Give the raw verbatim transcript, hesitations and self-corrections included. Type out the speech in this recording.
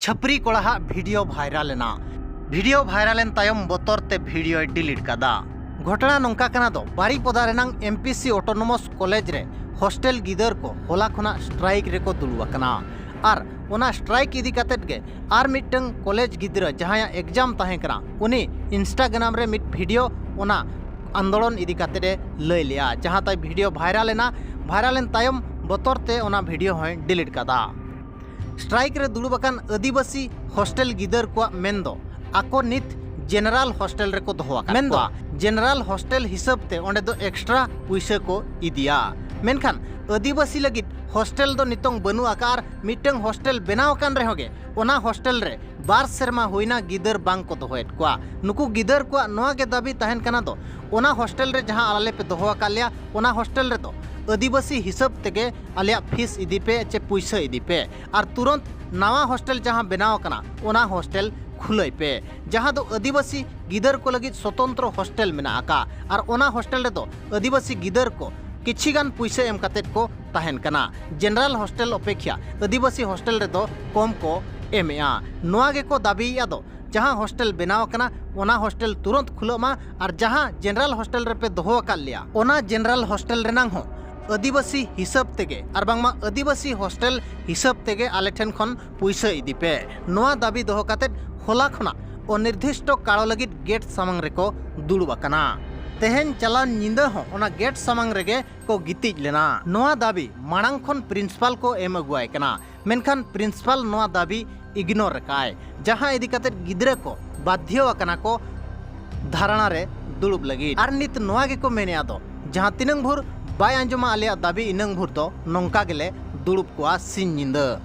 ᱪᱷᱟᱹᱯᱨᱤ ᱠᱚᱲᱟᱦᱟᱜ video viral ᱮᱱᱟ᱾ Video viral ᱮᱱ ᱛᱟᱭᱚᱢ ᱵᱚᱛᱚᱨ ᱛᱮ ᱵᱷᱤᱰᱤᱭᱳᱭ ᱰᱤᱞᱤᱴ ᱠᱟᱫᱟ᱾ ᱜᱷᱚᱴᱚᱱᱟ ᱱᱚᱝᱠᱟ ᱠᱟᱱᱟ ᱫᱚ, ᱵᱟᱨᱤᱯᱚᱫᱟ ᱨᱮᱱᱟᱝ ᱮᱢᱯᱤᱥᱤ ᱚᱴᱳᱱᱚᱢᱟᱥ ᱠᱚᱞᱮᱡᱽ ᱨᱮ ᱦᱳᱥᱴᱮᱞ ᱜᱤᱫᱟᱹᱨ ᱠᱚ ᱦᱚᱞᱟ ᱠᱷᱚᱱᱟᱜ ᱥᱴᱨᱟᱭᱤᱠ ᱨᱮᱠᱚ ᱫᱩᱲᱩᱵ ᱟᱠᱟᱱᱟ᱾ ᱟᱨ ᱚᱱᱟ ᱥᱴᱨᱟᱭᱤᱠ ᱤᱫᱤ ᱠᱟᱛᱮᱫ ᱜᱮ ᱟᱨ ᱢᱤᱫᱴᱟᱝ ᱠᱚᱞᱮᱡᱽ ᱜᱤᱫᱽᱨᱟᱹ ᱡᱟᱦᱟᱸᱭᱟᱜ ᱮᱠᱡᱟᱢ ᱛᱟᱦᱮᱸ ᱠᱟᱱᱟ, ᱩᱱᱤ ᱤᱱᱥᱴᱟᱜᱨᱟᱢ ᱨᱮ ᱢᱤᱫ ᱵᱷᱤᱰᱤᱭᱳ ᱚᱱᱟ ᱟᱱᱫᱳᱞᱚᱱ ᱤᱫᱤ ᱠᱟᱛᱮᱫ ᱮ ᱞᱟᱹᱭ ᱞᱮᱜᱼᱟ, ᱡᱟᱦᱟᱸ ᱛᱟᱭ ᱵᱷᱤᱰᱤᱭᱳ ᱵᱷᱟᱭᱨᱟᱞ ᱮᱱᱟ᱾ ᱵᱷᱟᱭᱨᱟᱞ ᱮᱱ ᱛᱟᱭᱚᱢ ᱵᱚᱛᱚᱨ ᱛᱮ ᱚᱱᱟ ᱵᱷᱤᱰᱤᱭᱳ ᱦᱚᱸᱭ ᱰᱤᱞᱤᱴ ᱠᱟᱫᱟ᱾ ᱥᱴᱨᱟᱭᱤᱠ ᱨᱮ ᱫᱩᱲᱩᱵ ᱟᱠᱟᱱ ᱟᱹᱫᱤᱵᱟᱹᱥᱤ ᱦᱳᱥᱴᱮᱞ ᱜᱤᱫᱟᱹᱨ ᱠᱚᱣᱟᱜ ᱢᱮᱱ ᱫᱚ ᱟᱠᱚ ᱱᱤᱛ ᱡᱮᱱᱟᱨᱟᱞ ᱦᱳᱥᱴᱮᱞ ᱨᱮᱠᱚ ᱫᱚᱦᱚ ᱟᱠᱟᱫ ᱢᱮᱱᱫᱚ ᱠᱚᱣᱟ᱾ ᱡᱮᱱᱟᱨᱟᱞ ᱦᱳᱥᱴᱮᱞ ᱦᱤᱥᱟᱹᱵ ᱛᱮ ᱚᱸᱰᱮ ᱫᱚ ᱮᱠᱥᱴᱨᱟ ᱯᱩᱭᱥᱟᱹ ᱠᱚ ᱤᱫᱤᱭᱟ᱾ ᱢᱮᱱᱠᱷᱟᱱ ᱟᱹᱫᱤᱵᱟᱹᱥᱤ ᱞᱟᱹᱜᱤᱫ ᱦᱳᱥᱴᱮᱞ ᱫᱚ ᱱᱤᱛᱚᱝ ᱵᱟᱹᱱᱩᱜ ᱟᱠᱟᱫ ᱟᱨ ᱢᱤᱫᱴᱟᱝ ᱦᱳᱥᱴᱮᱞ ᱵᱮᱱᱟᱣ ᱟᱠᱟᱱ ᱨᱮᱦᱚᱸ ᱜᱮ ᱚᱱᱟ ᱦᱳᱥᱴᱮᱞ ᱨᱮ ᱵᱟᱨ ᱥᱮᱨᱢᱟ ᱦᱩᱭᱱᱟ ᱜᱤᱫᱟᱹᱨ ᱵᱟᱝ ᱠᱚ ᱫᱚᱦᱚᱭᱮᱫ ᱠᱚᱣᱟ᱾ ᱱᱩᱠᱩ ᱜᱤᱫᱟᱹᱨ ᱠᱚᱣᱟᱜ ᱱᱚᱣᱟ ᱜᱮ ᱫᱟᱹᱵᱤ ᱛᱟᱦᱮᱱ ᱠᱟᱱᱟ ᱫᱚ, ᱚᱱᱟ ᱦᱳᱥᱴᱮᱞ ᱨᱮ ᱡᱟᱦᱟᱸ ᱟᱞᱮ ᱯᱮ ᱫᱚᱦᱚ ᱟᱠᱟᱫ ᱞᱮᱭᱟ, ᱚᱱᱟ ᱦᱳᱥᱴᱮᱞ ᱨᱮᱫᱚ ᱟᱹᱫᱤᱵᱟᱹᱥᱤ ᱦᱤᱥᱟᱹᱵ ᱛᱮᱜᱮ ᱟᱞᱮᱭᱟᱜ ᱯᱷᱤᱥ ᱤᱫᱤ ᱯᱮ ᱪᱮ ᱯᱩᱭᱥᱟᱹ ᱤᱫᱤ ᱯᱮ᱾ ᱟᱨ ᱛᱩᱨᱚᱱᱛ ᱱᱟᱣᱟ ᱦᱳᱥᱴᱮᱞ ᱡᱟᱦᱟᱸ ᱵᱮᱱᱟᱣ ᱟᱠᱟᱱᱟ, ᱚᱱᱟ ᱦᱳᱥᱴᱮᱞ ᱠᱷᱩᱞᱟᱹᱭ ᱯᱮ, ᱡᱟᱦᱟᱸ ᱫᱚ ᱟᱹᱫᱤᱵᱟᱹᱥᱤ ᱜᱤᱫᱟᱹᱨ ᱠᱚ ᱞᱟᱹᱜᱤᱫ ᱥᱚᱛᱚᱱᱛᱨᱚ ᱦᱳᱥᱴᱮᱞ ᱢᱮᱱᱟᱜ ᱟᱠᱟᱫ᱾ ᱟᱨ ᱚᱱᱟ ᱦᱳᱥᱴᱮᱞ ᱨᱮᱫᱚ ᱟᱹᱫᱤᱵᱟᱹᱥᱤ ᱜᱤᱫᱟᱹᱨ ᱠᱚ ᱠᱤᱪᱷᱤ ᱜᱟᱱ ᱯᱩᱭᱥᱟᱹ ᱮᱢ ᱠᱟᱛᱮᱫ ᱠᱚ ᱛᱟᱦᱮᱱ ᱠᱟᱱᱟ᱾ ᱡᱮᱱᱟᱨᱟᱞ ᱦᱳᱥᱴᱮᱞ ᱚᱯᱮᱠᱷᱟ ᱟᱹᱫᱤᱵᱟᱹᱥᱤ ᱦᱳᱥᱴᱮᱞ ᱨᱮᱫᱚ ᱠᱚᱢ ᱠᱚ ᱮᱢᱮᱜᱼᱟ᱾ ᱱᱚᱣᱟ ᱜᱮᱠᱚ ᱫᱟᱹᱵᱤᱭᱮᱫᱼᱟ ᱫᱚ, ᱡᱟᱦᱟᱸ ᱦᱳᱥᱴᱮᱞ ᱵᱮᱱᱟᱣ ᱟᱠᱟᱱᱟ, ᱚᱱᱟ ᱦᱳᱥᱴᱮᱞ ᱛᱩᱨᱚᱱᱛ ᱠᱷᱩᱞᱟᱹᱜ ᱢᱟ᱾ ᱟᱨ ᱡᱟᱦᱟᱸ ᱡᱮᱱᱟᱨᱟᱞ ᱦᱳᱥᱴᱮᱞ ᱨᱮᱯᱮ ᱫᱚᱦᱚ ᱟᱠᱟᱫ ᱞᱮᱭᱟ, ᱚᱱᱟ ᱡᱮᱱᱟᱨᱟᱞ ᱦᱳᱥᱴᱮᱞ ᱨᱮᱱᱟᱝ ᱦᱚᱸ ᱟᱹᱫᱤᱵᱟᱹᱥᱤ ᱦᱤᱥᱟᱹᱵ ᱛᱮᱜᱮ ᱟᱨ ᱵᱟᱝᱢᱟ ᱟᱹᱫᱤᱵᱟᱹᱥᱤ ᱦᱳᱥᱴᱮᱞ ᱦᱤᱥᱟᱹᱵ ᱛᱮᱜᱮ ᱟᱞᱮ ᱴᱷᱮᱱ ᱠᱷᱚᱱ ᱯᱩᱭᱥᱟᱹ ᱤᱫᱤ ᱯᱮ᱾ ᱱᱚᱣᱟ ᱫᱟᱹᱵᱤ ᱫᱚᱦᱚ ᱠᱟᱛᱮᱫ ᱦᱚᱞᱟ ᱠᱷᱚᱱᱟᱜ ᱚᱱᱤᱨᱫᱤᱥᱴᱚ ᱠᱟᱞ ᱞᱟᱹᱜᱤᱫ ᱜᱮᱴ ᱥᱟᱢᱟᱝ ᱨᱮᱠᱚ ᱫᱩᱲᱩᱵ ᱟᱠᱟᱱᱟ᱾ ᱛᱮᱦᱮᱧ ᱪᱟᱞᱟᱣ ᱧᱤᱫᱟᱹ ᱦᱚᱸ ᱚᱱᱟ ᱜᱮᱴ ᱥᱟᱢᱟᱝ ᱨᱮᱜᱮ ᱠᱚ ᱜᱤᱛᱤᱡ ᱞᱮᱱᱟ᱾ ᱱᱚᱣᱟ ᱫᱟᱹᱵᱤ ᱢᱟᱲᱟᱝ ᱠᱷᱚᱱ ᱯᱨᱤᱱᱥᱤᱯᱟᱞ ᱠᱚ ᱮᱢ ᱟᱹᱜᱩᱣᱟᱭ ᱠᱟᱱᱟ, ᱢᱮᱱᱠᱷᱟᱱ ᱯᱨᱤᱱᱥᱤᱯᱟᱞ ᱱᱚᱣᱟ ᱫᱟᱹᱵᱤ ᱤᱜᱱᱳᱨ ᱟᱠᱟᱭ, ᱡᱟᱦᱟᱸ ᱤᱫᱤ ᱠᱟᱛᱮᱫ ᱜᱤᱫᱽᱨᱟᱹ ᱠᱚ ᱵᱟᱫᱽᱫᱷᱚ ᱟᱠᱟᱱᱟ ᱠᱚ ᱫᱷᱟᱨᱱᱟ ᱨᱮ ᱫᱩᱲᱩᱵ ᱞᱟᱹᱜᱤᱫ᱾ ᱟᱨ ᱱᱤᱛ ᱱᱚᱣᱟ ᱜᱮᱠᱚ ᱢᱮᱱᱮᱜᱼᱟ ᱫᱚ, ᱡᱟᱦᱟᱸ ᱛᱤᱱᱟᱹᱝ ᱵᱷᱳᱨ ᱵᱟᱭ ᱟᱸᱡᱚᱢᱟ ᱟᱞᱮᱭᱟᱜ ᱫᱟᱹᱵᱤ, ᱤᱱᱟᱹᱝ ᱵᱷᱳᱨ ᱫᱚ ᱱᱚᱝᱠᱟ ᱜᱮᱞᱮ ᱫᱩᱲᱩᱵ ᱠᱚᱜᱼᱟ ᱥᱤᱧ ᱧᱤᱫᱟᱹ᱾